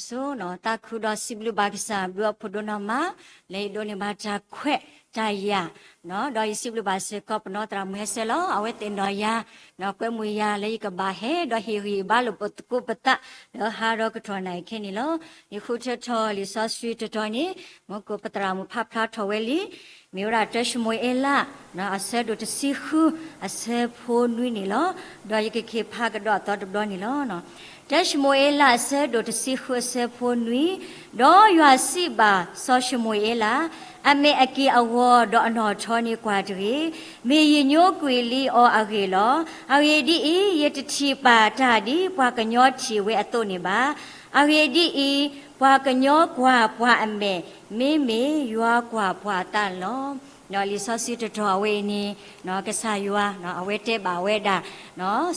ဆိ, တၢ်ခုဒီးစံးဘျုးဘၣ်ကစၢ်ဘျုးအဖိဒိၣ်နီၢ်မး လၢယဒိးန့ၢ်ဘၣ်တၢ်ခွဲးတၢ်ယာ်, ဒီးယစံးဘျုးဘၣ်စ့ၢ်ကီးပနီၢ်သရၣ်မုၣ်ဟဲစဲးလီၤ. အဝဲသ့ၣ်နီၣ်ယၤ ကွဲမုာ်ယၤလၢယကဘၣ်ဟဲဒီးဟ့ၣ်ဂံၢ်ဘါလိာ်ပသကိးပသး လၢဟါဒီးကတီၢ်နၣ်ရံၣ်ခဲအံၤန့ၣ်လီၤ. ယဃုထၢထီၣ်လံာ်စီဆှံတတီၤန့ၣ် မူခိၣ်ပသရၣ်မုၣ်ဖးဖျါထီၣ်ဝဲလံ, မ့ၢ်ဝဲဒၣ်တၢၡမူၤအ့လး အဆၢဒိၣ်တဆံဃု အဆၢဖိနွံန့ၣ်လီၤ. ဒီးယကက့ၤဖးကဒီးအသီတဘျီန့ၣ်လီၤ. တၢၡမူၤအ့လး အဆၢဒိၣ်တဆံဃု အဆၢဖိနွံ, ဒီးယွၤစံးဘၣ်စီၤၡမူၤအ့လး, အမဲာ်အက့ၢ်အဂီၤဒီးအနီၣ်ထီန့ၣ်ကွၢ်တဂ့ၤ, မ့ၢ်ယညိကွံာ်လံအီၤအဂ့ၢ်လီၤ. အဂ့ၢ်ဒ်အံၤ, ယတထံၣ်ပာ်တၢ်ဒ်ပှၤကညီထံၣ်ဝဲအသိးန့ၣ်ဘၣ်. အဂ့ၢ်ဒ်အံၤ, ပှၤကညီကွၢ်ပှၤအမဲာ်, မ့မ့ၢ်ယွၤကွၢ်ပှၤအသးလီၤ. လံာ်စီဆှံတတီၤအဝဲအံၤန့ၣ် ကစၢ်ယွၤ အဝဲတဲဘၣ်ဝဲဒၣ်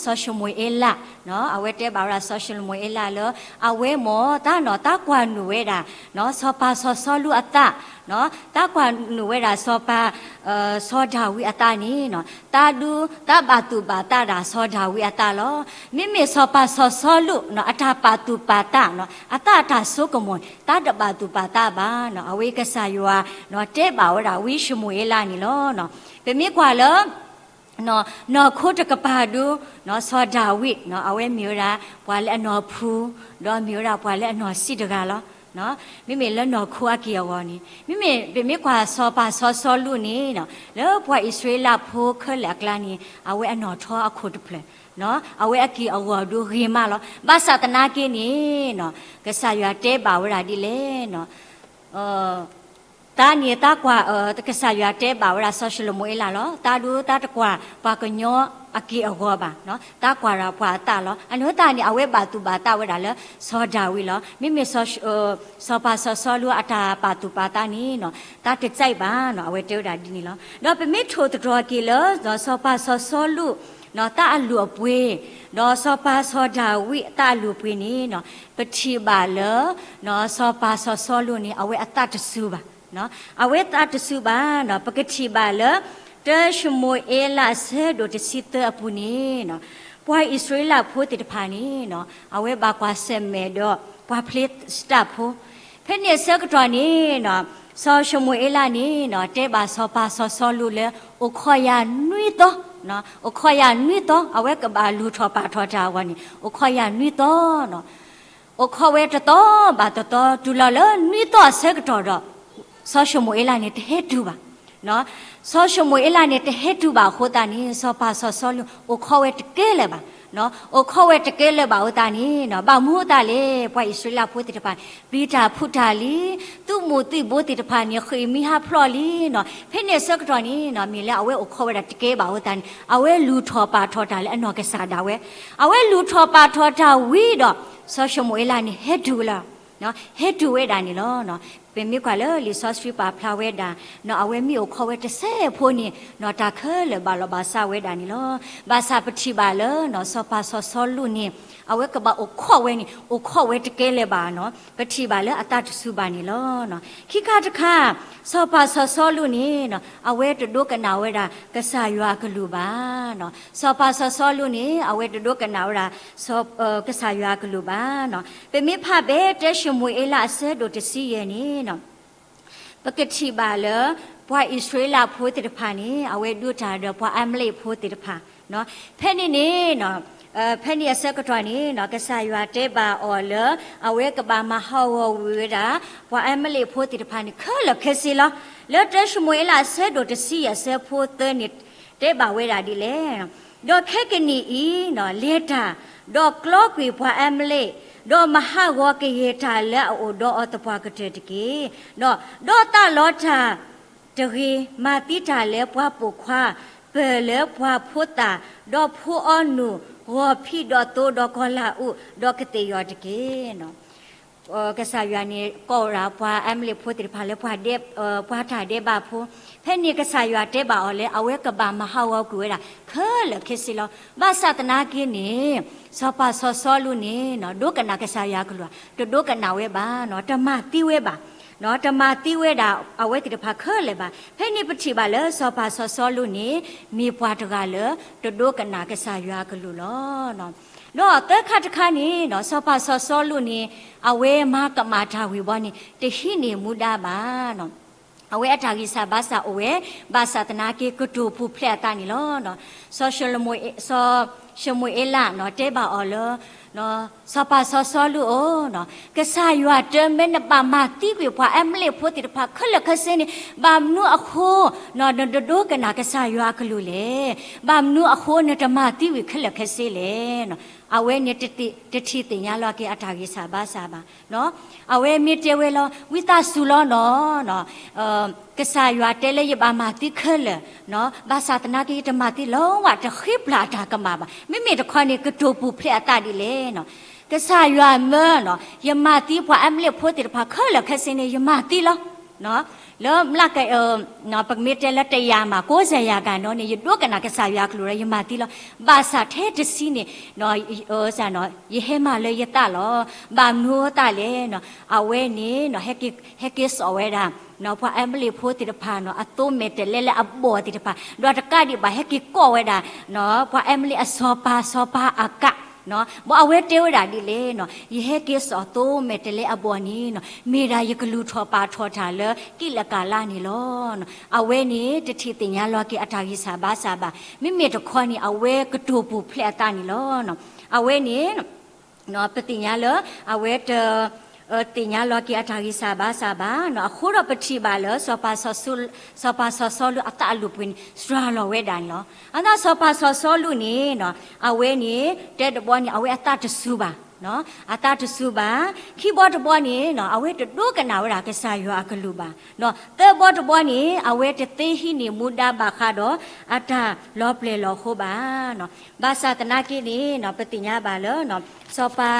စီၤၡမူၤအ့လး, အဝဲတဲဘၣ်ဝဲဒၣ်စီၤၡမူၤအ့လးလၢ အဝဲမ့ၢ်တၢ်နီၣ် တၢ်ကွၢ်နုာ်ဝဲဒၣ် စီၤပၤစီၤစီလူးအသး, တၢ်ကွၢ်နုာ်ဝဲဒၣ်စီၤပၤ စီၤဒၤဝံးအသးန့ၣ် တၢ်ဒု တၢ်ဘၣ်သူၣ်ဘၣ်သးဒၣ်စီၤဒၤဝံးအသးလီၤ. မ့မ့ၢ်စီၤပၤစီၤစီလူး အတၢ်ပာ်သူၣ်ပာ်သး အသးအတၢ်ဆိကမိၣ် တၢ်တဘၣ်သူၣ်ပာ်သးဘၣ်. အဝဲကစၢ်ယွၤ တဲဘၣ်ဝဲဒၣ်ဝံၡမူၤအ့လးန့ၣ်လီၤ. ပမ့ၢ်ကွၢ်လၢ နီၢ်ခိတကပၤဒု စီၤဒၤဝံး အဝဲမ့ၢ်ဝဲဒၣ် ပှၤလၢအနီၢ်ဖု ဒီးမ့ၢ်ဝဲဒၣ်ပှၤလၢအနီၢ်စံးတဂၤလီၤ. မ့မ့ၢ်လၢနီၢ်ခိအက့ၢ်အဂီၤန့ၣ် မ့မ့ၢ်ပမ့ၢ်ကွၢ်စီၤပၤစီၤစီလူးန့ၣ် လၢပှၤအံၣ်စရ့လးဖိခဲလၢာ်အကျါန့ၣ် အဝဲအနီၢ်ထီအခိၣ်တဖျၢၣ် အဝဲအက့ၢ်အဂီၤဒုဂ့ၤမးလီၤ. ဘၣ်ဆၣ်သနာ်က့န့ၣ် ကစၢ်ယွၤတဲဘၣ်ဝဲဒၣ်ဒ်လဲၣ် တၢ်န့ၣ်တၢ်ကွၢ် ကစၢ်ယွၤတဲဘၣ်ဝဲဒၣ်စီၤၡမူၤအ့လးလီၤ. တၢ်ဒုတၢ်တကွၢ်ပှၤကညီအက့ၢ်အဂီၤဘၣ်, တၢ်ကွၢ်ဒၣ်ပှၤအသးလီၤ. အန့ၣ်သတးန့ၣ် အဝဲဘၣ်သူၣ်ဘၣ်သးဝဲဒၣ်လၢစီၤဒၤဝံးလီၤ. မ့မ့ၢ် စီၤပၤစီၤစီလူးအတၢ်ပာ်သူၣ်ပာ်သးန့ၣ် တၢ်တကးဘၣ် အဝဲတဲဝဲဒၣ်ဒ်န့ၣ်လီၤ. ဒီးပမ့ၢ်ထိၣ်သတြီၤက့ၤလၢ စီၤပၤစီၤစီလူး တၢ်အလုၢ်အပှ့ၤ, ဒီးစီၤပၤစီၤဒၤဝံးတၢ်အလုၢ်အပှ့ၤန့ၣ် ပထံၣ်ဘၣ်လၢ စီၤပၤစီၤစီလူးန့ၣ် အဝဲအသးတစူၤဘၣ်. အဝဲသးတစူၤဘၣ် ပကထံၣ်ဘၣ်လၢ တၢၡမူၤအ့လးအဆၢဒိၣ်တဆံသၢအပူၤန့ၣ် ပှၤအံၣ်စရ့လးဖိသ့ၣ်တဖၣ်န့ၣ် အဝဲဘၣ်ကွၢ်ဆၢၣ်မဲာ်ဒီးပှၤဖလ့ၡတၢ်ဖိ, ဖဲန့ၣ်အဆၢကတီၢ်န့ၣ် စီၤၡမူၤအ့လးန့ၣ် တဲဘၣ်စီၤပၤစီၤစီလူးလၢ အိၣ်ခိးယၤနွံသီ, အိၣ်ခိးယၤနွံသီ အဝဲကဘၣ်လူၤထီၣ်ပာ်ထီၣ်တၢ်အဂီၢ်န့ၣ် အိၣ်ခိးယၤနွံသီ အိၣ်ခိးဝဲတသီဘၣ်တသီ တုၤလီၤလၢနွံသီအဆၢကတီၢ်ဒီး စီၤၡမူၤအ့လးန့ၣ် တဟဲတုၤဘၣ်. စီၤၡမူၤအ့လးန့ၣ် တဟဲတုၤဘၣ်အဃိသတးန့ၣ် စီၤပၤစီၤစီလူး အိၣ်ခိးဝဲတကဲလၢၤဘၣ်. အိၣ်ခိးဝဲတကဲလၢၤဘၣ်အဃိသတးန့ၣ် ဘၣ်မနုၤအဃိသတးလဲၣ် ပှၤအံၣ်စရ့လးဖိသ့ၣ်တဖၣ် ပျံၤတၢ်ဖုးတၢ်လံ, သုးမုၢ်သံၣ်ဘိသ့ၣ်တဖၣ်န့ၣ် ဃ့ၢ်မှံဟးဖျိးလံန့ၣ်, ဖဲန့ၣ်အဆၢကတီၢ်န့ၣ် မ့ၢ်လၢအဝဲအိၣ်ခိးဝဲဒၣ်တကဲဘၣ်အဃိသတးန့ၣ် အဝဲလူၤထီၣ်ပာ်ထီၣ်တၢ်လၢအနီၢ်ကစၢ်ဒၣ်ဝဲ, အဝဲလူၤထီၣ်ပာ်ထီၣ်တၢ်ဝံၤဒီး စီၤၡမူၤအ့လးန့ၣ် ဟဲတုၤလၢ ဟဲတုၤဝဲဒၣ်န့ၣ်လီၤ. ပမ့ၢ်ကွၢ်လၢလံာ်စီဆှံပာ်ဖျါဝဲဒၣ် အဝဲမ့ၢ်အိၣ်ခိးဝဲတစဲးဖိန့ၣ် တၢ်ခဲလၢာ်ဘၣ်လီၤဘၣ်စးဝဲဒၣ်န့ၣ်လီၤ. ဘၣ်ဆၣ်ပထံၣ်ဘၣ်လၢ စီၤပၤစီၤစီလူးန့ၣ် အဝဲကဘၣ်အိၣ်ခိးဝဲန့ၣ် အိၣ်ခိးဝဲတကဲလၢၤဘၣ်န့ၣ် ပထံၣ်ဘၣ်လၢအသးတစူၤဘၣ်န့ၣ်လီၤ. ခံခါတခါ စီၤပၤစီၤစီလူးန့ၣ် အဝဲတဒိကနၣ်ဝဲဒၣ် ကစၢ်ယွၤအကလုၢ်ဘၣ်. စီၤပၤစီၤစီလူးန့ၣ် အဝဲတဒိကနၣ်ဝဲဒၣ် ကစၢ်ယွၤအကလုၢ်ဘၣ်. ပမ့ၢ်ဖးဘၣ် တၢၡမူၤအ့လးအဆၢဒိၣ်တဆံယဲၢ်န့ၣ် ပကထံၣ်ဘၣ်လၢ ပှၤအံၣ်စရ့လးဖိသ့ၣ်တဖၣ်န့ၣ် အဝဲဒုးတၢ်ဒီးပှၤအၤမလ့းဖိသ့ၣ်တဖၣ်, ဖဲန့ၣ်န့ၣ် ဖဲန့ၣ်အဆၢကတီၢ်န့ၣ် ကစၢ်ယွၤတဲဘၣ်အီၤလၢ အဝဲကဘၣ်မၤဟးဂီၤကွံာ်ဝဲဒၣ် ပှၤအၤမလ့းဖိသ့ၣ်တဖၣ်န့ၣ် ခဲလၢာ်ခဲဆ့လီၤ. လၢတၢၡမူၤအ့လးအဆၢဒိၣ်တဆံယဲၢ်အဆၢဖိသၢန့ၣ် တဲဘၣ်ဝဲဒၣ်ဒ်လဲၣ်, ဒီးခဲကနံၣ်အံၤ လဲၤတၢ်, ဒီးကျီကွံာ်ပှၤအၤမလ့း, ဒီးမၤဟးဂီၤကယဲၢ်တၢ်လၢအအိၣ်ဒီးအီၤသပှၢ်ကတၢၢ်တက့ၢ်. ဒီးသးလီတၢ်တဂ့ၤ, မၤသံတၢ်လၢပှၤပိာ်ခွါ, ပၢၢ်လၢပှၤဖိသၣ်, ဒီးဖိအီနူၢ်, ဂီၤဖံးဒီးသိဒီးကီၤလၤအူး, ဒီးကသ့ၣ်ယီၤတက့ၢ်. ကစၢ်ယွၤန့ၣ် ကိးဝဲဒၣ်ပှၤအၤမလ့းဖိသ့ၣ်တဖၣ်လၢ ပှၤတၢ်ဒဲးဘးဖိ, ဖဲန့ၣ်ကစၢ်ယွၤတဲဘၣ်အီၤလၢ အဝဲကဘၣ်မၤဟးဂီၤကွံာ်ဝဲဒၣ် ခဲလၢာ်ခဲဆ့လီၤ. ဘၣ်ဆၣ်သနာ်က့န့ၣ် စီၤပၤစီၤစီလူးန့ၣ် ဒိကနၣ်ကစၢ်ယွၤအကလုၢ်ဧါ, တဒိကနၣ်ဝဲဘၣ်, တမၤသံဝဲဘၣ်. တမၤသံဝဲဒၣ်အဝဲသ့ၣ်တဖၣ်ခဲလၢာ်ဘၣ်. ဖဲန့ၣ်ပထံၣ်ဘၣ်လၢစီၤပၤစီၤစီလူးန့ၣ် မ့ၢ်ပှၤတဂၤလၢ တဒိကနၣ်ကစၢ်ယွၤအကလုၢ်လီၤ. ဒီးသၢခါတခါန့ၣ် စီၤပၤစီၤစီလူးန့ၣ် အဝဲမၤကမၣ်တၢ်ဝံၤဘီန့ၣ် တဟံးန့ၢ်မူဒါဘၣ်. အဝဲအတၢ်ဂံၢ်စၢ်ဘါစၢ်အိၣ်ဝဲ ဘၣ်ဆၣ်သနာ်က့ကတိၤပူၤဖျဲးအသးန့ၣ်လီၤ. စီၤၡမူၤအ့လးတဲဘၣ်အီၤလၢ စီၤပၤစီၤစီလူးဧၢ, ကစၢ်ယွၤတမ့ၢ်နဘၣ်မၤသံကွံာ်ပှၤအမဲာ်မလ့ၣ်ဖိသ့ၣ်တဖၣ်ခဲလၢာ်ခဲဆ့န့ၣ် ဘၣ်မနုၤအဃိ နတဒိကနၣ်ကစၢ်ယွၤအကလုၢ်လဲၣ်. ဘၣ်မနုၤအဃိနတမၤသံဝံၤခဲလၢာ်ခဲဆ့လဲၣ်. အဝဲန့ၣ်တထံၣ်သ့ၣ်ညါလီၤက့ၤအတၢ်ဂံၢ်စၢ်ဘါစၢ်ဘၣ်. အဝဲမ့ၢ်တဲဝဲလီၤ ဝံသးစူၤလီၤနီၤ ကစၢ်ယွၤတဲလၢယဘၣ်မၤသံခဲလၢာ်, ဘၣ်ဆၣ်သနာ်က့ယတမၤသံလၢၤဘၣ် တဃ့ပျၢ်အတၢ်ကမၣ်ဘၣ်. မ့မ့ၢ်တခီန့ၣ် ကတိၤပူၤဖျဲးအသးဒ်လဲၣ်. ကစၢ်ယွၤမၢနီၤ ယမၤသံပှၤအမဲာ်မလ့ၣ်ဖိသ့ၣ်တဖၣ်ခဲလၢာ်ခဲဆ့န့ၣ် ယမၤသံလီၤ. လၢမျးက ပမ့ၢ်တဲလၢတယာ်မး ကိးစၢ်ယၤကၤနီၤန့ၣ် ယဒိကနၣ်ကစၢ်ယွၤအကလုၢ်ဒီး ယမၤသံလီၤ. ဘၣ်ဆၣ်ထဲတဆံန့ၣ် ယဟဲမၤလၢယသးလီၤ. ဘၣ်မနုၤအသးလဲၣ်. အဝဲန့ၣ် ဟဲက့ၤစိာ်ဝဲဒၣ် ပှၤအမဲာ်မလ့ၣ်ဖိသ့ၣ်တဖၣ်နီၤ အသိမဲာ်တဲးလဲးလၢအဘီၣ်သ့ၣ်တဖၣ် ဒီးတကးဒံးဘၣ် ဟဲက့ၤကိးဝဲဒၣ် ပှၤအမဲာ်မလ့ၣ်အစီၤပၤ စီၤပၤအၤကး ဘၣ်အဝဲတဲဝဲဒၣ်ဒ်လဲၣ်နီၤ ယဟဲက့ၤစိာ်သိမဲာ်တဲးလဲးအဘီၣ်န့ၣ်နီၤ မ့ၢ်ဒၣ်ယကလူၤထီၣ်ပာ်ထီၣ်တၢ်လၢကံးလကၤလါန့ၣ်လီၤ. အဝဲန့ၣ်တထံၣ်သ့ၣ်ညါလီၤက့ၤအတၢ်ဂံၢ်စၢ်ဘါစၢ်ဘၣ်. မ့မ့ၢ်တခီန့ၣ် အဝဲကတိၤပူၤဖျဲးအသးန့ၣ်လီၤ. အဝဲန့ၣ် ပသ့ၣ်ညါလၢ အဝဲတ သ့ၣ်ညါလီၤက့ၤအတၢ်ဂံၢ်စၢ်ဘါစၢ်ဘၣ်. အဃိဒီးပထံၣ်ဘၣ်လၢ စီၤပၤစီၤစီလူးအသးအလိၤပှ့ၤန့ၣ် စှၤလီၤဝဲဒၣ်န့ၣ်လီၤ. အသးစီၤပၤစီၤစီလူးန့ၣ် အဝဲန့ၣ် တဲတဘီန့ၣ် အဝဲအသးတစူၤဘၣ် အသးတစူၤဘၣ်. ခံဘီတဘီန့ၣ် အဝဲတဒိကနၣ်ဝဲဒၣ်ကစၢ်ယွၤအကလုၢ်ဘၣ်. သၢဘီတဘီန့ၣ် အဝဲတသ့ဟံးန့ၢ်မူဒါဘၣ်ဃးဒီး အတၢ်လီၤပျဲၢ်လီၤဃိဘၣ်. ဘၣ်ဆၣ်သနာ်က့န့ၣ် ပသ့ၣ်ညါဘၣ်လၢ စီၤပၤ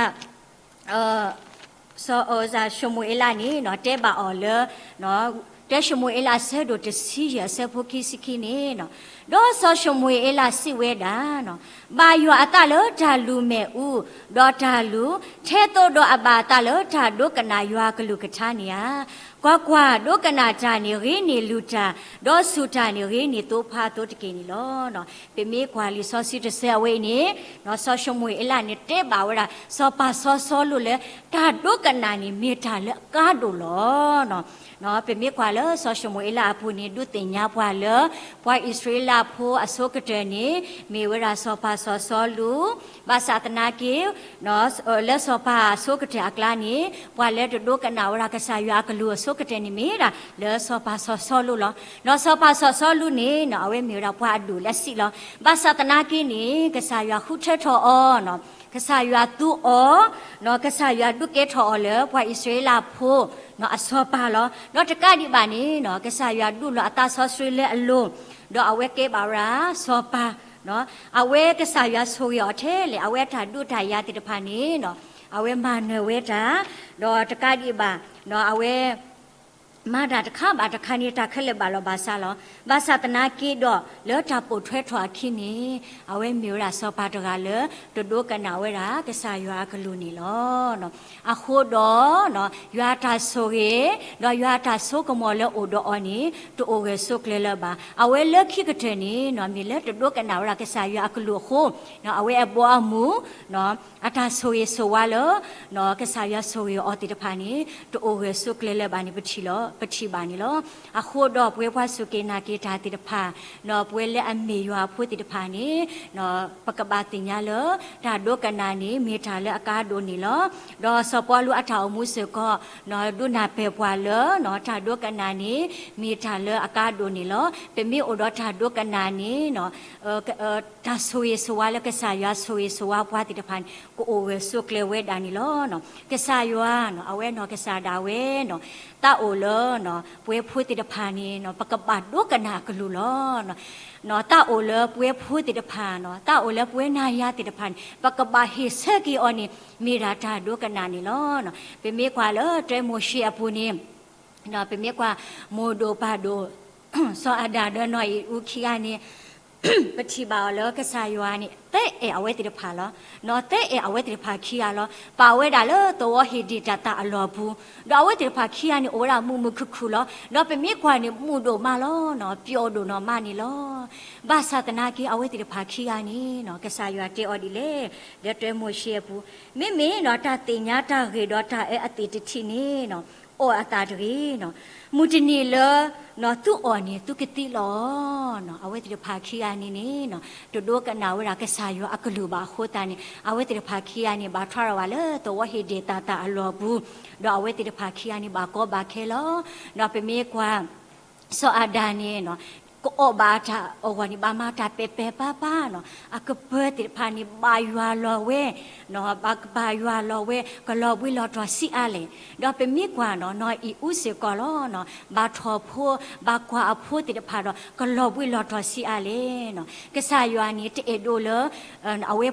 စီၤၡမူၤအ့လးန့ၣ် တဲဘၣ်အီၤလၢ တၢၡမူၤအ့လး အဆၢဒိၣ်တဆံယဲၢ် အဆၢဖိခံဆံခံန့ၣ်, ဒီးစီၤၡမူၤအ့လးစံးဝဲဒၣ်, ဘၣ်ယွၤအသးလၢတၢ်လူၤမ့ၣ်အူ, ဒီးတၢ်လူၤ, ထဲသိးဒီးအဘၣ်အသးလၢတၢ်ဒိကနၣ်ယွၤကလုၢ်ကထါန့ၣ်ဧါ. ကွၢ်ကွၢ်, ဒိကနၣ်တၢ်န့ၣ်ဂ့ၤန့ၢ်လုၢ်တၢ်, ဒီးဆူၣ်တၢ်န့ၣ်ဂ့ၤန့ၢ်သိဖါအသိတက့ၢ်န့ၣ်လီၤ. ပမ့ၢ်ကွၢ်လံာ်စီဆှံတဆၢအဝဲအံၤန့ၣ်, စီၤၡမူၤအ့လးန့ၣ်တဲဘၣ်ဝဲဒၣ် စီၤပၤစီၤစီလူးလၢ တၢ်ဒိကနၣ်န့ၣ်မ့ၢ်တၢ်လၢအကါဒိၣ်လီၤ. ပမ့ၢ်ကွၢ်လၢစီၤၡမူၤအ့လးအပူၤန့ၣ် ဒုးသ့ၣ်ညါပှၤလၢ ပှၤအံၣ်စရ့လးဖိအဆိကတၢၢ်န့ၣ် မ့ၢ်ဝဲဒၣ်စီၤပၤစီၤစီလူး, ဘၣ်ဆၣ်သနာ်က့ လၢစီၤပၤအဆိကတၢၢ်အကျါန့ၣ် ပှၤလၢတဒိကနၣ်ဝဲဒၣ်ကစၢ်ယွၤအကလုၢ်အဆိကတၢၢ်န့ၣ်မ့ၢ်ဒၣ် လၢစီၤပၤစီၤစီလူးလီၤ. ဒီးစီၤပၤစီၤစီလူးန့ၣ် အဝဲမ့ၢ်ဝဲဒၣ်ပှၤအဒူၣ်လၢအဆံးလီၤ. ဘၣ်ဆၣ်သနာ်က့န့ၣ် ကစၢ်ယွၤဃုထၢထီၣ်အီၤ, ကစၢ်ယွၤသူအီၤ, ကစၢ်ယွၤဒုးကဲထီၣ်အီၤလၢပှၤအံၣ်စရ့လးဖိ အစီၤပၤလီၤ. ဒီးတကးဒံးဘၣ်န့ၣ် ကစၢ်ယွၤဒုးလီၤအသးစီဆှံလၢအလိၤ, ဒီးအဝဲကဲဘၣ်ဝဲဒၣ်စီၤပၤ, အဝဲကစၢ်ယွၤဆိၣ်ဂ့ၤအီၤထဲလဲၣ်, အဝဲအတၢ်ဒုးတၢ်ယၤသ့ၣ်တဖၣ်န့ၣ် အဝဲမၤနၢၤဝဲတၢ်, ဒီးတကးဒံးဘၣ် အဝဲ မၤတၢ်တခါဘၣ်တခါန့ၣ် တၢ်ခဲလၢာ်ဘၣ်လီၤဘၣ်စးလီၤ. ဘၣ်ဆၣ်သနာ်က့ဒီး လၢတၢ်ပိာ်ထွဲထီၣ်အခံန့ၣ် အဝဲမ့ၢ်ဝဲဒၣ်စီၤပၤတဂၤလၢ တဒိကနၣ်ဝဲဒၣ်ကစၢ်ယွၤအကလုၢ်န့ၣ်လီၤ. အဃိဒီး ယွၤအတၢ်ဆိၣ်ဂ့ၤ ဒီးယွၤအတၢ်ဆိကမိၣ်လၢအိၣ်ဒီးအီၤန့ၣ် တအိၣ်ဂၢၢ်ဆိးကျၢၤလၢၤဘၣ်. အဝဲလၢခံကတၢၢ်န့ၣ် မ့ၢ်လၢတဒိကနၣ်ဝဲဒၣ်ကစၢ်ယွၤအကလုၢ်အဃိ အဝဲအဘီအမုၢ် အတၢ်ဆိၣ်ဂ့ၤဆိၣ်ဝါလၢ ကစၢ်ယွၤဆိၣ်ဂ့ၤအီၤသ့ၣ်တဖၣ်န့ၣ် တအိၣ်ဂၢၢ်ဆိးကျၢၤလၢၤဘၣ်န့ၣ် ပထံၣ်လီၤ, ပထံၣ်ဘၣ်န့ၣ်လီၤ. အဃိဒီးပဝဲပှၤစူၢ်က့ၤနာ်က့ၤတၢ်သ့ၣ်တဖၣ် ပဝဲလၢအမ့ၢ်ယွၤအဖိသ့ၣ်တဖၣ်န့ၣ် ပကဘၣ်သ့ၣ်ညါလၢ တၢ်ဒိကနၣ်န့ၣ် မ့ၢ်တၢ်လၢအကါဒိၣ်န့ၣ်လီၤ. ဒီးစီၤပီလူးအတၢ်အိၣ်မူစ့ၢ်ကီး ဒုးနၢ်ပၢၢ်ပှၤလၢ တၢ်ဒိကနၣ်န့ၣ် မ့ၢ်တၢ်လၢအကါဒိၣ်န့ၣ်လီၤ. ပမ့ၢ်အိၣ်ဒီးတၢ်ဒိကနၣ်န့ၣ် တၢ်ဆိၣ်ဂ့ၤဆိၣ်ဝါလၢကစၢ်ယွၤဆိၣ်ဂ့ၤဆိၣ်ဝါပှၤသ့ၣ်တဖၣ်န့ၣ် ကအိၣ်ဂၢၢ်ဆိးကျၢၤဝဲဒၣ်န့ၣ်လီၤ. ကစၢ်ယွၤ အဝဲနီၢ်ကစၢ်ဒၣ်ဝဲ သးအိၣ်လၢ ပဝဲဖိသ့ၣ်တဖၣ်န့ၣ် ပကဘၣ်ဒိကနၣ်အကလုၢ်လီၤ. သးအိၣ်လၢပဝဲဖိသ့ၣ်တဖၣ် သးအိၣ်လၢပဝဲနၤယၤသ့ၣ်တဖၣ်န့ၣ် ပကဘၣ်ဟ့ၣ်ဆၢက့ၤအီၤန့ၣ် မ့ၢ်ဒၣ်တၢ်ဒိကနၣ်န့ၣ်လီၤ. ပမ့ၢ်ကွၢ်လၢတၢမိၤၡ့အပူၤန့ၣ် ပမ့ၢ်ကွၢ် မိၢ်ဒိၣ်ပၢ်ဒိၣ် စီၤအၤဒၣ်ဒီးနီၢ်အံၣ်အူခံဂၤန့ၣ် ပထံၣ်ဘၣ်အီၤလၢကစၢ်ယွၤန့ၣ် သဲအဲၣ်အဝဲသ့ၣ်တဖၣ်လီၤ. နီၢ်သဲအဲၣ်အဝဲသ့ၣ်တဖၣ်ခံဂၤလီၤ. ပာ်ဝဲဒၣ်လၢသဝီဟ့ၣ်ဒ့ၣ်တၢ်သၣ်အလီၢ်ပူၤ, ဒီးအဝဲသ့ၣ်တဖၣ်ခံဂၤန့ၣ်အိၣ်ဝဲဒၣ်မုာ်မုာ်ခုၣ်ခုၣ်လီၤ. ဒီးပမ့ၢ်ကွၢ်န့ၣ် မုာ်ဒိၣ်မးလီၤ. နီၢ်ပျီဒိၣ်နီၢ်မးန့ၣ်လီၤ. ဘၣ်ဆၣ်သနာ်က့ အဝဲသ့ၣ်တဖၣ်ခံဂၤန့ၣ် နီၢ်ကစၢ်ယွၤတဲအီၤဒ်လဲၣ်, လၢတၢမိၤၡ့အပူၤ, မ့မ့ၢ်နီၢ်တၢ်သ့ၣ်ညါတၢ်ဂ့ၢ်ဒီးတၢ်အၢအသ့ၣ်တထံးန့ၣ် နီၢ်အီၣ်အသးတဂ့ၤ. နီၢ်မုၢ်တနံၤလၢ နီၢ်သုအီၣ်န့ၣ် သုကသံလီၤ. နီၢ် အဝဲသ့ၣ်တဖၣ်ခံဂၤန့ၣ်န့ၣ် နီၢ်တဒိကနၣ်ဝဲဒၣ်ကစၢ်ယွၤအကလုၢ်ဘၣ်အဃိသတးန့ၣ် အဝဲသ့ၣ်တဖၣ်ခံဂၤန့ၣ် ဘၣ်ထွါထီၣ်ဘၣ်လၢသဝီဟ့ၣ်ဒ့ၣ်တၢ်သၣ်အလီၢ်ပူၤ, ဒီးအဝဲသ့ၣ်တဖၣ်ခံဂၤန့ၣ်ဘၣ်ကီဘၣ်ခဲလီၤ. နီၢ်ပမ့ၢ်ကွၢ် စီၤအၤဒၣ်န့ၣ် နီၢ်ကအီၣ်ဘၣ်တၢ်အဂီၢ်န့ၣ် ဘၣ်မၤတၢ်ပဲာ်ပဲာ်ပၢ်ပၢ် နီၢ် အကပၢၤသ့ၣ်တဖၣ်န့ၣ် ဘၣ်ယွၤလီၤဝဲ, နီၢ် ဘၣ်ယွၤလီၤဝဲ ကလီၤဘှံးလီၤတီၤဆံးအါလဲၣ်. ဒီးပမ့ၢ်ကွၢ် နီၢ် နီၢ်အံၤအူစ့ၢ်ကီးလီၤ. နီၢ် ဘၣ်ထီၣ်ဖိ ဘၣ်ကွၢ်အဖိသ့ၣ်တဖၣ်ဒီး ကလီၤဘှံးလီၤတီၤဆံးအါလဲၣ်. နီၢ် ကစၢ်ယွၤန့ၣ်တအဲၣ်ဒိးလၢ အဝဲ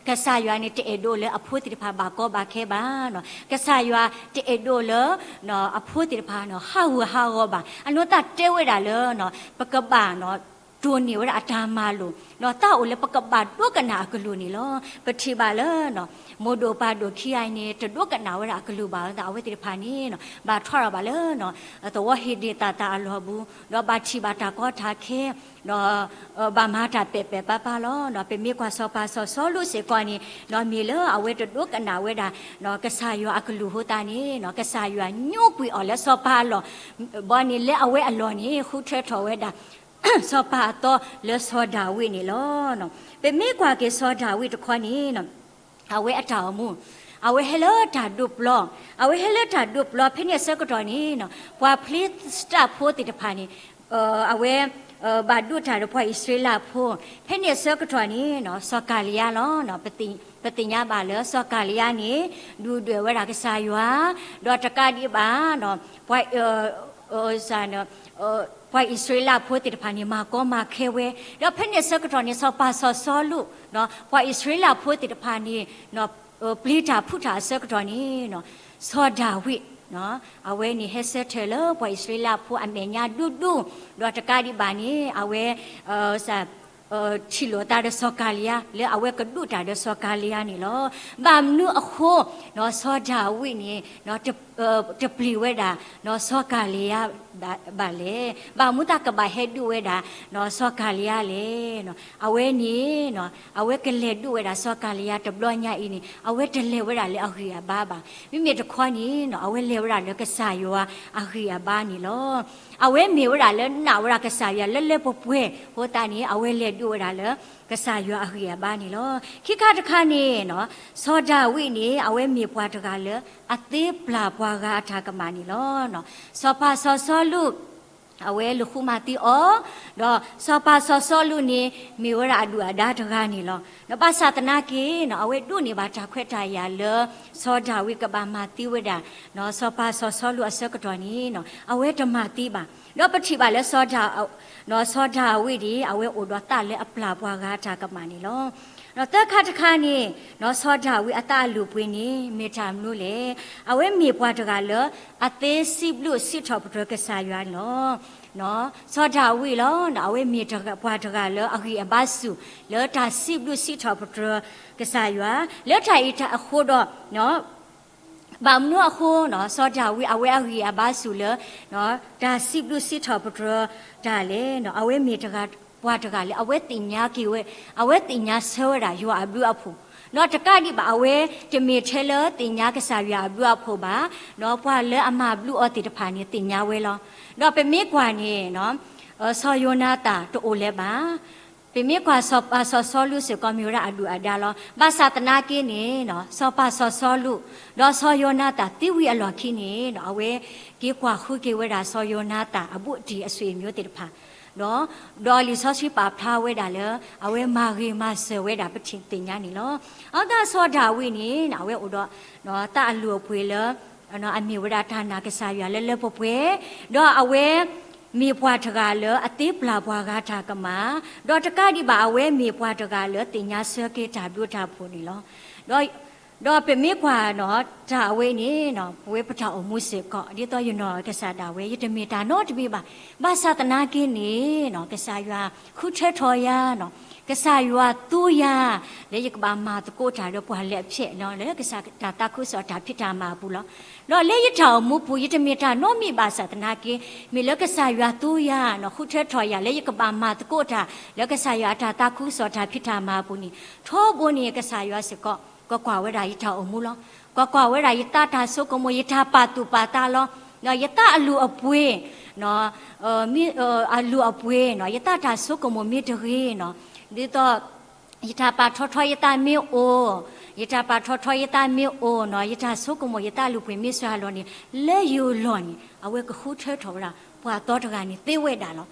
ကစၢ်ယွၤန့ၣ်တအဲၣ်ဒိးလၢအဖိသ့ၣ်တဖၣ်ဘၣ်ကီဘၣ်ခဲဘၣ်. နီၢ် ကစၢ်ယွၤတအဲၣ်ဒိးလၢ နီၢ် အဖိသ့ၣ်တဖၣ် နီၢ် ဟးဂူာ်ဟးဂီၤဘၣ်. အနီၢ်သးတဲဝဲဒၣ်လၢ နီၢ် ပကဘၣ် နီၢ် တိၢ်န့ၢ်ဝဲဒၣ်အတၢ်မၤလိာ်, နီၢ် သးအိၣ်လၢပကဘၣ်ဒိကနၣ်အကလုၢ်န့ၣ်လီၤ. ပထံၣ်ဘၣ်လၢ နီၢ် မိၢ်ဒိၣ်ပၢ်ဒိၣ်ခံဂၤအံၤန့ၣ် တဒိကနၣ်ဝဲဒၣ်အကလုၢ်ဘၣ်အဃိသတး အဝဲသ့ၣ်တဖၣ်န့ၣ် နီၢ် ဘၣ်ထွါထီၣ်ဘၣ်လၢ နီၢ် သဝီဟ့ၣ်ဒ့ၣ်တၢ်သၣ်အလီၢ်ပူၤ, ဒီးဘၣ်ထံၣ်ဘၣ်တၢ်ကီတၢ်ခဲ, ဒီး ဘၣ်မၤတၢ်ပဲာ်ပဲာ်ပၢ်ပၢ်လီၤ. နီၢ် ပမ့ၢ်ကွၢ်စီၤပၤစီၤစီလူးစ့ၢ်ကီးန့ၣ် နီၢ် မ့ၢ်လၢအဝဲတဒိကနၣ်ဝဲဒၣ် နီၢ် ကစၢ်ယွၤအကလုၢ်အဃိသတးန့ၣ် နီၢ် ကစၢ်ယွၤညိကွံာ်အီၤလၢစီၤပၤအလီၢ်, ဘီန့ၣ်လၢအဝဲအလီၢ်န့ၣ် ဃုထၢထီၣ်ဝဲဒၣ် စီၤပၤအသီလၢစီၤဒၤဝံးန့ၣ်လီၤ. နီၢ် ပမ့ၢ်ကွၢ်က့ၤစီၤဒၤဝံးတခီန့ၣ် နီၢ် အဝဲအတၢ်အိၣ်မူ, အဝဲဟဲလၢတၢ်ဒိးပျီ, အဝဲဟဲလၢတၢ်ဒိးပျီ ဖဲန့ၣ်အဆၢကတီၢ်န့ၣ် နီၢ် ပှၤဖလံးစတံဖိသ့ၣ်တဖၣ်န့ၣ် အဝဲ ဘၣ်ဒိးတၢ်ဒီးပှၤအံၣ်စရ့လးဖိ, ဖဲန့ၣ်အဆၢကတီၢ်န့ၣ် နီၢ် စီၤကၤလံယါလီၤ. နီၢ် ပသ့ၣ်ညါဘၣ်လၢစီၤကၤလံယါန့ၣ် ဒုၣ်ဒွဲၣ်ဝဲဒၣ်ကစၢ်ယွၤ, ဒီးတကးဒံးဘၣ် နီၢ် ပှၤ ပှၤအံၣ်စရ့လးဖိသ့ၣ်တဖၣ်န့ၣ် မၤကီမၤခဲဝဲ, ဒီးဖဲန့ၣ်အဆၢကတီၢ်န့ၣ် စီၤပၤစီၤစီလူး, နီၢ် ပှၤအံၣ်စရ့လးဖိသ့ၣ်တဖၣ်န့ၣ် နီၢ် ပျံၤတၢ်ဖုးတၢ်အဆၢကတီၢ်န့ၣ် နီၢ် စီၤဒၤဝံး, နီၢ် အဝဲန့ၣ်ဟဲဆၢထၢၣ်လၢပှၤအံၣ်စရ့လးဖိအမဲာ်ညါဒူဒူ, ဒီးတကးဒံးဘၣ်န့ၣ် အဝဲ ထံၣ်လိာ်သးဒီးစီၤကၤလံယါ လၢအဝဲကဒိးတၢ်ဒီးစီၤကၤလံယါန့ၣ်လီၤ. ဘၣ်မနုၤအဃိ နီၢ် စီၤဒၤဝံးန့ၣ် နီၢ် တပျံၤဝဲဒၣ် နီၢ် စီၤကၤလံယါဘၣ်လဲၣ်. ဘၣ်မနုၤသးကဘၣ်ဟဲဒိးဝဲဒၣ် နီၢ် စီၤကၤလံယါလဲၣ်. နီၢ် အဝဲန့ၣ် နီၢ် အဝဲကလဲၤဒိးဝဲဒၣ်စီၤကၤလံယါတဘျီညါအံၤန့ၣ် အဝဲတလဲၤဝဲဒၣ်လၢအဂံၢ်အဘါဘၣ်. မ့မ့ၢ်တခီန့ၣ် နီၢ် အဝဲလဲၤဝဲဒၣ်လၢကစၢ်ယွၤအဂံၢ်အဘါန့ၣ်လီၤ. အဝဲမ့ၢ်ဝဲဒၣ်လၢနာ်ဝဲဒၣ်ကစၢ်ယွၤလၢလၢပှဲၤပှဲၤ အဃိသတးန့ၣ် အဝဲလဲၤဒိးဝဲဒၣ်လၢ ကစၢ်ယွၤအဂံၢ်အဘါန့ၣ်လီၤ. ခံခါတခါန့ၣ် နီၢ် စီၤဒၤဝံးန့ၣ် အဝဲမ့ၢ်ပှၤတဂၤလၢ အသ့ပျၢ်ပှၤဂၤအတၢ်ကမၣ်န့ၣ်လီၤ. နီၢ် စီၤပၤစီၤစီလူး အဝဲလူၤဃုမၤသံအီၤ, ဒီးစီၤပၤစီၤစီလူးန့ၣ် မ့ၢ်ဝဲဒၣ်အဒုၣ်အဒါတဂၤန့ၣ်လီၤ. နီၢ် ဘၣ်ဆၣ်သနာ်က့ နီၢ် အဝဲဒိးန့ၢ်ဘၣ်တၢ်ခွဲးတၢ်ယာ်လၢ စီၤဒၤဝံးကဘၣ်မၤသံဝဲဒၣ် နီၢ် စီၤပၤစီၤစီလူးအဆၢကတီၢ်န့ၣ် နီၢ် အဝဲတမၤသံဘၣ်. ဒီးပထံၣ်ဘၣ်လၢ စီၤဒၤဝံးန့ၣ် အဝဲအိၣ်ဒီးသးလၢအပျၢ်ပှၤဂၤအတၢ်ကမၣ်န့ၣ်လီၤ. နီၢ် သၢခါတခါန့ၣ် နီၢ် စီၤဒၤဝံးအသးအလုၢ်အပှ့ၤန့ၣ် မ့ၢ်တၢ်မနုၤလဲၣ်. အဝဲမ့ၢ်ပှၤတဂၤလၢ အသ့စံးဘျုးစံးထီၣ်ပတြၢၤကစၢ်ယွၤန့ၣ်လီၤ. နီၢ် စီၤဒၤဝံးလီၤ. နီၢ် အဝဲမ့ၢ်ပှၤတဂၤလၢအဂံၢ်အဘါဆူၣ် လၢတၢ်စံးဘျုးစံးထီၣ်ပတြၢၤကစၢ်ယွၤ, လၢတၢ်အံၤတၢ်အဃိဒီး ဘၣ်မနုၤအဃိ နီၢ် စီၤဒၤဝံးအဝဲအဂံၢ်အဘါဆူၣ်လၢ တၢ်စံးဘျုးစံးထီၣ်ပတြၢၤတၢ်လဲၣ်. နီၢ် အဝဲမ့ၢ်တဂၤပှၤတဂၤလၢ အဝဲသ့ၣ်ညါက့ၤဝဲ, အဝဲသ့ၣ်ညါဆၢဝဲဒၣ်ယွၤအဘျုးအဖှိၣ်. နီၢ် တကးဒံးဘၣ် အဝဲတမ့ၢ်ထဲလၢသ့ၣ်ညါကစၢ်ယွၤအဘျုးအဖှိၣ်ဘၣ်. နီၢ် ပှၤလၢအမၤဘျုးအီၤသ့ၣ်တဖၣ်န့ၣ် သ့ၣ်ညါဝဲလီၤ. ဒီးပမ့ၢ်ကွၢ်န့ၣ် နီၢ် စီၤယိၤနၤသၣ်တအိၣ်လၢၤဘၣ်. ပမ့ၢ်ကွၢ်စီၤပၤစီၤစီလူးစ့ၢ်ကီးမ့ၢ်ဝဲဒၣ်အဒုၣ်အဒါလီၤ. ဘၣ်ဆၣ်သနာ်က့န့ၣ် နီၢ် စီၤပၤစီၤစီလူး ဒီးစီၤယိၤနၤသၣ်သံဝံၤအလီၢ်ခံန့ၣ် နီၢ် အဝဲက့ၤကွၢ်ဃုက့ၤဝဲဒၣ်စီၤယိၤနၤသၣ်အဘူးအတံၢ်အဆွေမျိုးသ့ၣ်တဖၣ် ဒီး ဒီးလံာ်စီဆှံပာ်ဖျါဝဲဒၣ်လၢ အဝဲမၤဂ့ၤမၤစၢၤဝဲဒၣ်ပထံၣ်သ့ၣ်ညါန့ၣ်လီၤ. အဃိသတးစီၤဒၤဝံးန့ၣ် နီၢ် အဝဲအိၣ်ဒီး နီၢ် သးအလုၢ်အပှ့ၤလၢ အမ့ၢ်ဝဲဒၣ်တၢ်နာ်ကစၢ်ယွၤလၢလၢပှဲၤပှဲၤ, ဒီးအဝဲမ့ၢ်ပှၤတဂၤလၢအသ့ပျၢ်ပှၤဂၤတၢ်ကမၣ်, ဒီးတကးဒံးဘၣ် အဝဲမ့ၢ်ပှၤတဂၤလၢသ့ၣ်ညါဆၢက့ၤတၢ်ဘျုးတၢ်ဖှိၣ်န့ၣ်လီၤ. ဒီး ဒီးပမ့ၢ်ကွၢ်နီၤ တၢ်အဝဲန့ၣ် ပဝဲပတၢ်အိၣ်မူစ့ၢ်ကီး ဒ်သိးယနီၢ်ကစၢ်ဒၣ်ဝဲ ယတမ့ၢ်တၢ်နီတမံၤဘၣ်. ဘၣ်ဆၣ်သနာ်က့န့ၣ် ကစၢ်ယွၤဃုထၢထီၣ်ယၤ, ကစၢ်ယွၤသူယၤ လၢယကဘၣ်မၤသကိးတၢ်ဒီးပှၤလၢအဖျဲၣ်လီၤ လၢကစၢ်တၢ်သးခုကစီၣ်တၢ်ဖံးတၢ်မၤအပူၤလီၤ. ဒီးလၢယတၢ်အိၣ်မူပူၤ ယတမ့ၢ်တၢ်နီတမံၤဘၣ်ဆၣ်သနာ်က့ မ့ၢ်လၢကစၢ်ယွၤသူယၤနီၤ ဃုထၢထီၣ်ယၤ လၢယကဘၣ်မၤသကိးတၢ် လၢကစၢ်ယွၤအတၢ်သးခုကစီၣ်တၢ်ဖံးတၢ်မၤအပူၤန့ၣ် ထီဘိန့ၣ် ကစၢ်ယွၤစ့ၢ်ကီး ကကွၢ်ဝဲဒၣ်ယတၢ်အိၣ်မူလီၤ. ကကွၢ်ဝဲဒၣ်ယသးတၢ်ဆိကမိၣ် ယတၢ်ပာ်သူၣ်ပာ်သးလီၤ. ယသးအလုၢ်အပှ့ၤ မ့ၢ် အလုၢ်အပှ့ၤနီၤ ယသးတၢ်ဆိကမိၣ်မ့ၢ်တဂ့ၤနီၤ ဒ်သိး ယတၢ်ပာ်ထီၣ်ထီယသးမ့ၢ်အိၣ်, ယတၢ်ပာ်ထီၣ်ထီယသးမ့ၢ်အိၣ်နီၤ ယတၢ်ဆိကမိၣ်ယသးအလုၢ်အပှ့ၤမ့ၢ်စှၤလီၤန့ၣ် လၢယအိၣ်လီၢ်န့ၣ် အဝဲကဃုထၢထီၣ်ဝဲဒၣ် ပှၤအသီတဂၤန့ၣ်သ့ဝဲဒၣ်လီၤ.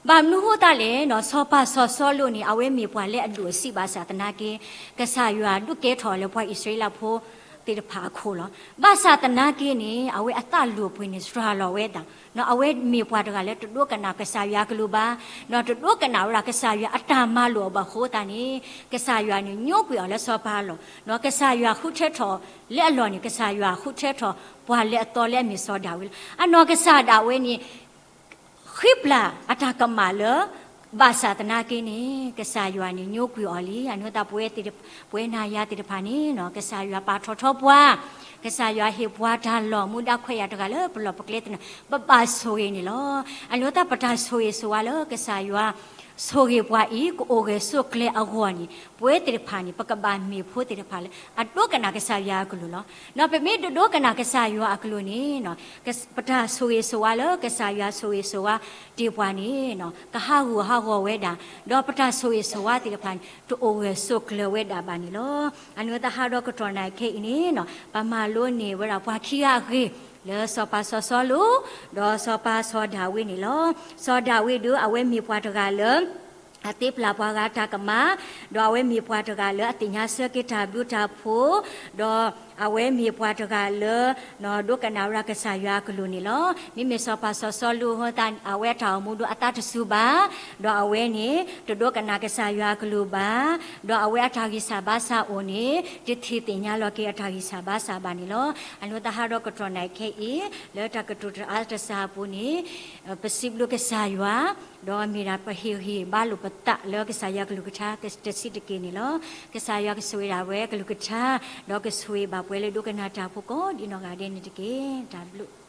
ဘၣ်မနုၤဃိသတးလဲၣ်နီၤ စီၤပၤစီၤစီလူးန့ၣ် အဝဲမ့ၢ်ပှၤလၢအဒိၣ်အဆံးဘၣ်ဆၣ်သနာ်က့ ကစၢ်ယွၤဒုးကဲထီၣ်လၢပှၤအံၣ်စရ့လးဖိသ့ၣ်တဖၣ်အခိၣ်လီၤ. ဘၣ်ဆၣ်သနာ်က့န့ၣ် အဝဲအသးလုၢ်အပှ့ၤန့ၣ် စှၤလီၤဝဲဒၣ် အဝဲမ့ၢ်ပှၤတဂၤလၢတဒိကနၣ်ကစၢ်ယွၤအကလုၢ်ဘၣ်, ဒီးတဒိကနၣ်ဝဲဒၣ်ကစၢ်ယွၤအတၢ်မၤလိာ်အဘၣ်အဃိသတးန့ၣ် ကစၢ်ယွၤန့ၣ်ညိကွံာ်အီၤလၢစီၤပၤအလီၢ်, ကစၢ်ယွၤဃုထၢထီၣ်လၢအလီၢ်န့ၣ် ကစၢ်ယွၤဃုထၢထီၣ်ပှၤလၢအသီလၢအမ့ၢ်စီၤဒၤဝံးလီၤ. အနီၢ်ကစၢ်ဒၣ်ဝဲန့ၣ် ဃ့ပျၢ်အတၢ်ကမၣ်လၢ ဘၣ်ဆၣ်သနာ်က့န့ၣ် ကစၢ်ယွၤန့ၣ်ညိကွံာ်အီၤလံ. အန့ၣ်သတးပဝဲသ့ၣ်တဖၣ် ပဝဲနၤယၤသ့ၣ်တဖၣ်န့ၣ် ကစၢ်ယွၤပာ်ထီၣ်ထီပှၤ, ကစၢ်ယွၤဟ့ၣ်ပှၤတၢ်လီၢ်မူဒါခွဲးယာ်တဂၤလၢပလီၢ်ပကျဲသနၢၣ် ပဘၣ်ဆိၣ်ဂ့ၤန့ၣ်လီၤ. အန့ၣ်သတးပတၢ်ဆိၣ်ဂ့ၤဆိၣ်ဝါလၢကစၢ်ယွၤ ဆိၣ်ဂ့ၤပှၤအံၤ ကအိၣ်ဂၢၢ်ဆိးကျၢၤအဂီၢ်န့ၣ် ပဝဲသ့ၣ်တဖၣ်န့ၣ် ပကဘၣ်မ့ၢ်ဖိသ့ၣ်တဖၣ်လၢအဒိကနၣ်ကစၢ်ယွၤအကလုၢ်လီၤ. ဒီးပမ့ၢ်တဒိကနၣ်ကစၢ်ယွၤအကလုၢ်န့ၣ် ပတၢ်ဆိၣ်ဂ့ၤဆိၣ်ဝါလၢကစၢ်ယွၤဆိၣ်ဂ့ၤဆိၣ်ဝါတ့ၢ်ပှၤန့ၣ် ကဟးဂူာ်ဟးဂီၤဝဲဒၣ်, ဒီးပတၢ်ဆိၣ်ဂ့ၤဆိၣ်ဝါသ့ၣ်တဖၣ်န့ၣ် တအိၣ်ဂၢၢ်ဆိးကျၢၤဝဲဒၣ်ဘၣ်န့ၣ်လီၤ. အန့ၣ်သတးဟးဒီးကတီၢ်နၣ်ခဲအံၤန့ၣ် ပမၤလိန့ၢ်ဝဲဒၣ်ပှၤခံဂၤအဂ့ၢ် လၢစီၤပၤစီၤစီလူး ဒီးစီၤပၤစီၤဒၤဝံးန့ၣ်လီၤ. စီၤဒၤဝံးဒုး အဝဲမ့ၢ်ပှၤတဂၤလၢ အသ့ပျၢ်ပှၤဂၤတၢ်ကမၣ်, ဒီးအဝဲမ့ၢ်ပှၤတဂၤလၢအသ့ၣ်ညါဆၢက့ၤတၢ်ဘျုးတၢ်ဖှိၣ်, ဒီးအဝဲမ့ၢ်ပှၤတဂၤလၢ ဒိကနၣ်ဝဲဒၣ်ကစၢ်ယွၤအကလုၢ်န့ၣ်လီၤ. မ့မ့ၢ်စီၤပၤစီၤစီလူးအဃိသတး အဝဲအတၢ်အိၣ်မူဒုးအသးတစူၤဘၣ်, ဒီးအဝဲန့ၣ် တဒိကနၣ်ကစၢ်ယွၤအကလုၢ်ဘၣ်, ဒီးအဝဲအတၢ်ဂံၢ်စၢ်ဘါစၢ်အိၣ်န့ၣ် တထံၣ်သ့ၣ်ညါလီၤက့ၤအတၢ်ဂံၢ်စၢ်ဘါစၢ်ဘၣ်န့ၣ်လီၤ. အန့ၣ်သတးဟးဒီးကတီၢ်နၣ်ခဲအံၤ လၢတၢ်ကတိၤတအါတစှၤအပူၤန့ၣ် ပစံးဘျုးကစၢ်ယွၤ, ဒီးမ့ၢ်ဒၣ်ပဟ့ၣ်ဂံၢ်ဘါလိာ်ပသးလၢကစၢ်ယွၤကလုၢ်ကထါတဆံးတက့ၢ်န့ၣ်လီၤ. ကစၢ်ယွၤကဆိၣ်ဂ့ၤဒၣ်ဝဲကလုၢ်ကထါ, ဒီးကဆိၣ်ဂ့ၤဘၣ်ပှၤလၢဒိကနၣ်တၢ်ဖိကိးဒ်နီၢ်ဂၤဒဲးန့ၣ်တက့ၢ်. တၢ်ဘျုး